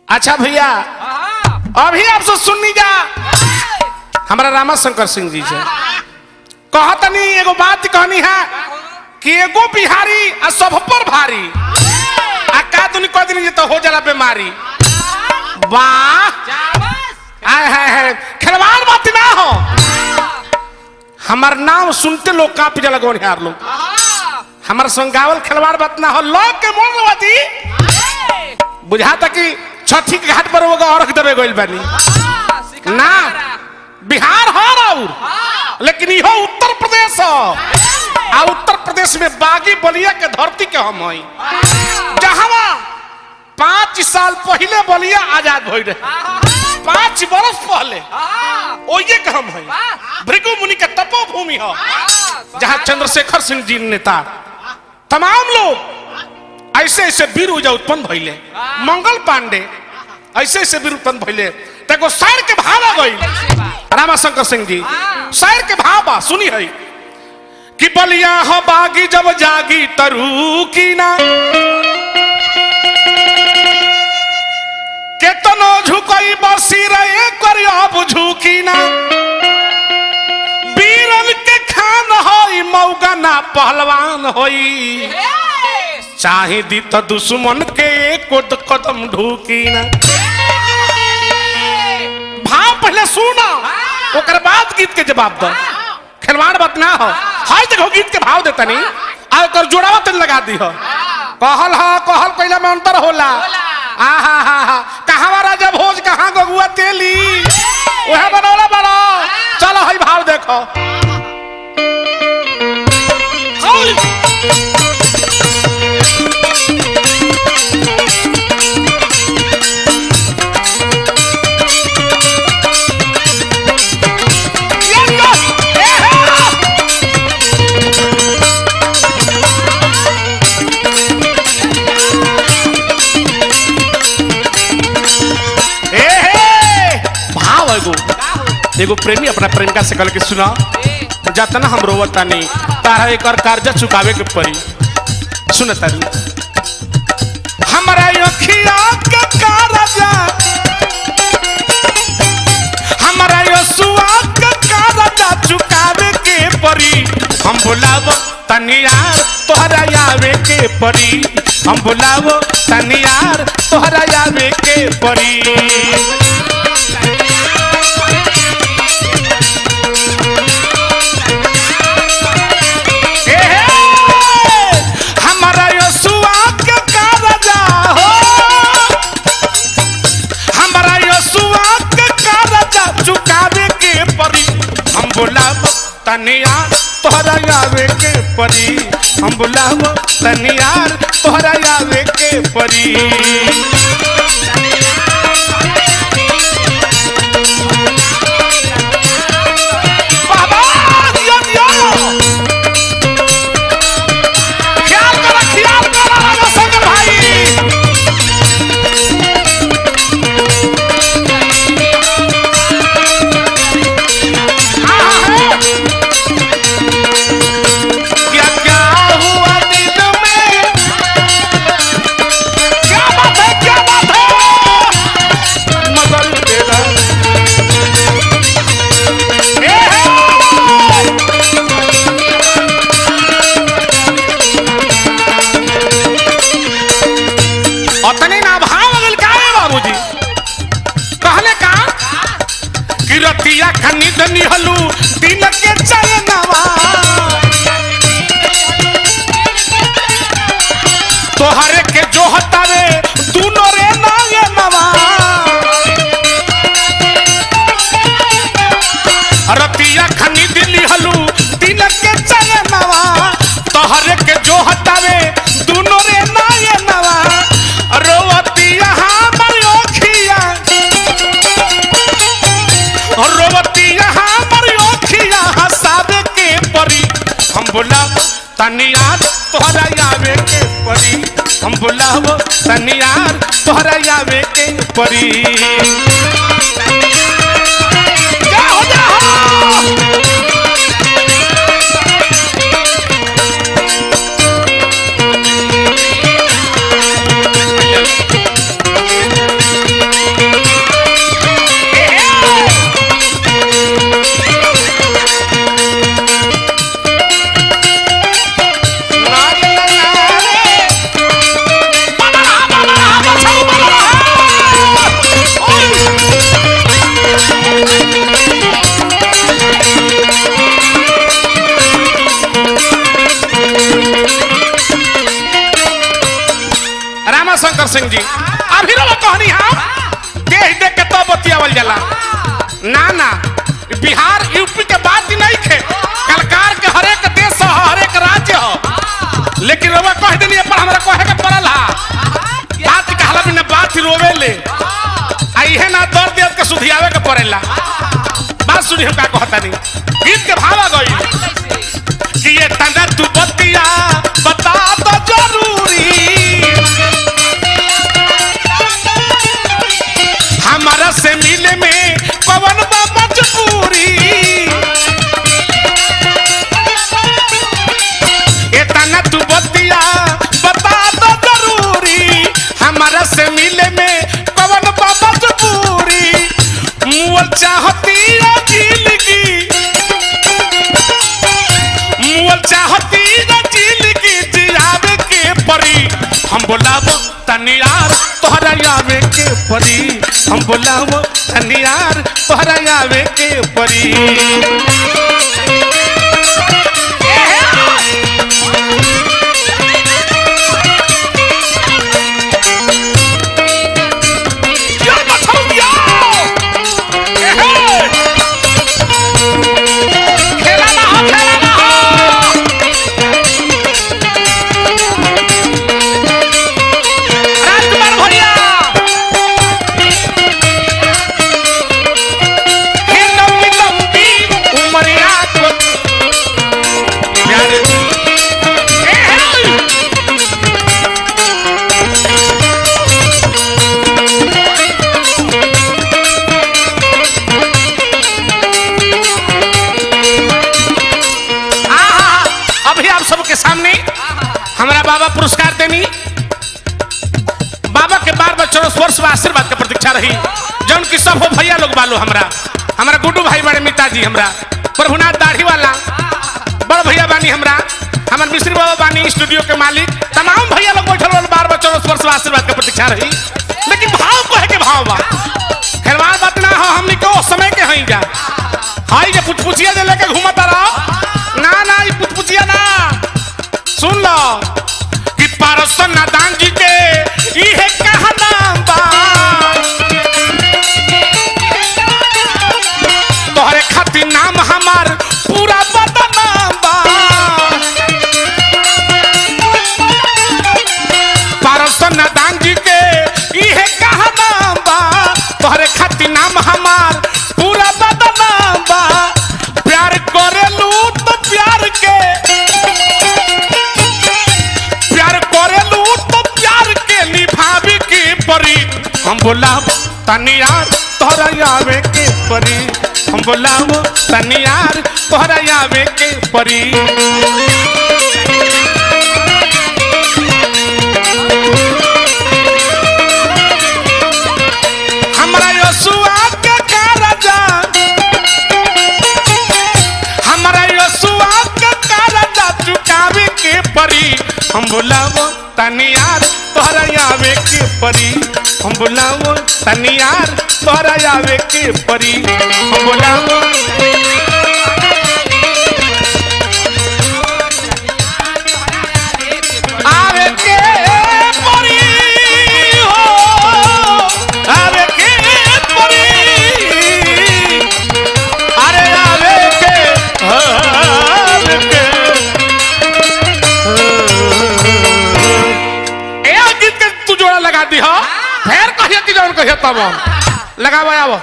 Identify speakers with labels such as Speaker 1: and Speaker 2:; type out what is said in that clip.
Speaker 1: अच्छा भैया, अभी आपसे सुननी जा हमारा रामा शंकर सिंह जी से कहतनी एगो बात कहनी है कि एगो बिहारी आ सब पर भारी आ का दुनी कह दिन तो हो जाला बीमारी। वाह, आय हाय हाय, खिलवाड़ बात ना हो। हमार नाम सुनते लोग कांप जाला गोनिहार लोग। हमार संगावल खिलवाड़ बात ना हो, लोग के मोल बाती बुझाता कि छठी के घाट पर वो अर्घ देवे गइल बानी ना। बिहार हो और लेकिन इहो उत्तर प्रदेश हो आ उत्तर प्रदेश में बागी बलिया के धरती के हम हई, जहां 5 साल पहले बलिया आजाद भइल रहे, 5 बरस पहले ओये के हम हई। भृगु मुनि के तपोभूमि हो जहां चंद्रशेखर सिंह जी नेता तमाम लोग ऐसे ऐसे वीर उजा उत्पन्न भइले, मंगल पांडे ऐसे ऐसे वीर उत्पन्न भइले। तको शायर के भाव आ गई रामाशंकर सिंह जी, शायर के भाव बा सुनी है कि बलिया हो बागी जब जागी तरु की ना, केतनो झुकई बसी रहे कर अब झुकी ना, बीरन के खान होई मौगा ना पहलवान होई, चाहे दी तो दुश्मन के एक कदम ढूकी ना। भाव पहले सुना ओकर बाद गीत के जवाब दो, खिलवाड़ बात ना हो। हाय देखो गीत के भाव देता नहीं आ ओकर जोड़ावा तन लगा दी हो। कहल हा कहल कइला में अंतर होला। आ हा हा हा, कहां राजा भोज कहां गगुआ तेली ओहे बनौला बड़ा। चलो हई भाव देखो। एगो प्रेमी अपना प्रेमिका से कल के सुना जतना हम रोवता नहीं तारा एक और कर्जा चुकावे के पड़ी। सुन तारी हमरा अखिया के कर्जा, हमरा यसुआ के कर्जा चुकावे के पड़ी, हम बुलावो तनियार तोहरा आवे के पड़ी, हम बुलावो तनियार तोहरा आवे के पड़ी। तनियार तोहरा आवे के परी, हम बुलावो तनियार तोहरा आवे के परी। बाबा दियो दियो, ख्याल करो ख्याल करो रामाशंकर भाई। रतिया खनी धनी हलू दिन के चलनवा, तोहरे के जो हतावे दूनो रे नायनवा, रतिया खनी दिली हलू दिन के चलनवा, तोहरे के जो हतावे दूनो रे नायनवा, रोवतिया हमर ओखिया, रोवतिया हमर ओखिया हसावे के परी, हम बुलावो तनियार तोहरा आवे के परी, हम बुलावो तनियार तोहरा आवे के परी। जा हो जा हो। शंकर सिंह जी अभी रवा कहनी हम देख देख के तो बतियावल जाला। ना ना बिहार यूपी के बात ही नहीं खे, कलकार के हरेक देश ह, हरेक राज्य ह, लेकिन रवा कह देनी पर हमरा कहे के पड़ल हा। बात कहला बिना बात ही रोवे ले आ इहे ना दर्द दियत के सुधियावे के पड़ेला। बात सुनी हम का कहता नहीं, गीत के भाव आ गई कि ये तना तू बतिया बता तो जरूरी, हमारा से मिले में कवन बा मजबूरी। ये तना तू बतिया बता तो जरूरी, हमारा से मिले में कवन बा मजबूरी। मुअल चाहती है जिंदगी, मुअल चाहती है जिंदगी जियावे के परी। हम बोलाबो तनियार तोहरा आवे के परी, हम बोलाबो तनियार तोहरा आवे के परी। यार बचाओ यार। एहे। खेला ना हो, खेला ना हो। राजकुमार भैया हे लंबी लंबी उमरिया को प्यार। ए हे। आहा, अभी आप सबके सामने हमारा बाबा पुरस्कार देनी, बाबा के बार बार चौदह वर्ष में आशीर्वाद के प्रतीक्षा रही। जौन की सब हो भैया लोग बालो, हमरा हमरा गुड्डू भाई बड़े मिताजी, हमरा प्रभुनाथ दाढ़ी वाला बड़ भैया बानी, हमरा हमार मिश्री बाबा बानी स्टूडियो के मालिक, तमाम भैया लोग बैठल बालो, बार बार 24 वर्ष में आशीर्वाद के प्रतीक्षा रही। लेकिन भाव कहे के भाव बा, खैरवार बात ना हो, हमनी के ओ समय के हई जा हई जे पुचपुचिया जे लेके घूमत रहो ना ना ई पुचपुचिया ना सुन लो कि पारस नादान जी के इहे कहना बा, तोहरे खातिर नाम हमार पूरा बदनाम बा। पारस नादान जी के इहे कहना बा, तोहरे खातिर नाम हमार पूरा बदनाम बा। प्यार करेलू तो प्यार के, प्यार करेलू तो प्यार के निभावे के परी। हम बोलाब तनियार तोहरा आवे के परी, हम बोलाब तनियार तोहरा आवे के परी। हमरा यशुआ के कारजा, हमरा यशुआ के कारजा चुकावे के परी। हम बोलाबो तनियार तोहरा आवे के परी, हम बोलाबो तनियार तोहरा आवे के परी। हम बोलाबो आवे के परी हो, आवे के परी, अरे आवे के, आवे के। ए गीत के तू जोड़ा लगा दी हो, फिर कहिया कि जौन कहिया तब लगावा आवो।